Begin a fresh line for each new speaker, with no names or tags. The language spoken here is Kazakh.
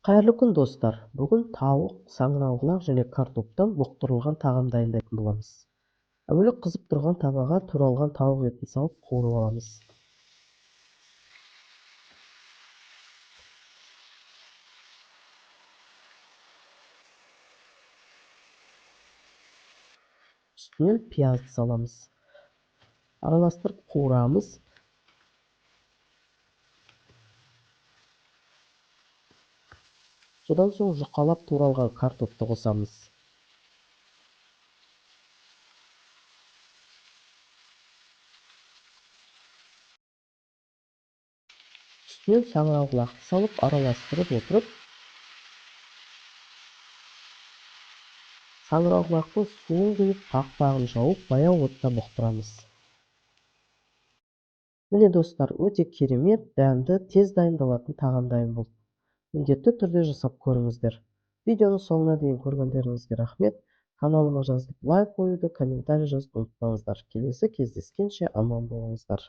Қайырлы күн, достар! Бүгін тауық, саңырауқұлақ және картоптан бұқтырылған тағам дайындайтын боламыз. Әуелі қызып тұрған табаға туралған тауық етін салып қуырып аламыз. Үстінен пиязды саламыз. Араластырып қуырамыз. Содан соң жұқалап туралған картопты қосамыз. Үстінен саңырауқұлақты салып, араластырып отырып, саңырауқұлақтың суын құйып, қақпағын жауып, баяу отта бұқтырамыз. Міне, достар, өте керемет, дәмді, тез дайындалатын тағам дайын болды. Міндетті түрде жасап көріңіздер. Видеоны соңына дейін көргендеріңізге рахмет. Каналыма жазылып, лайк қоюды, комментарий жазуды ұмытпаңыздар. Келесі кездескенше аман болыңыздар.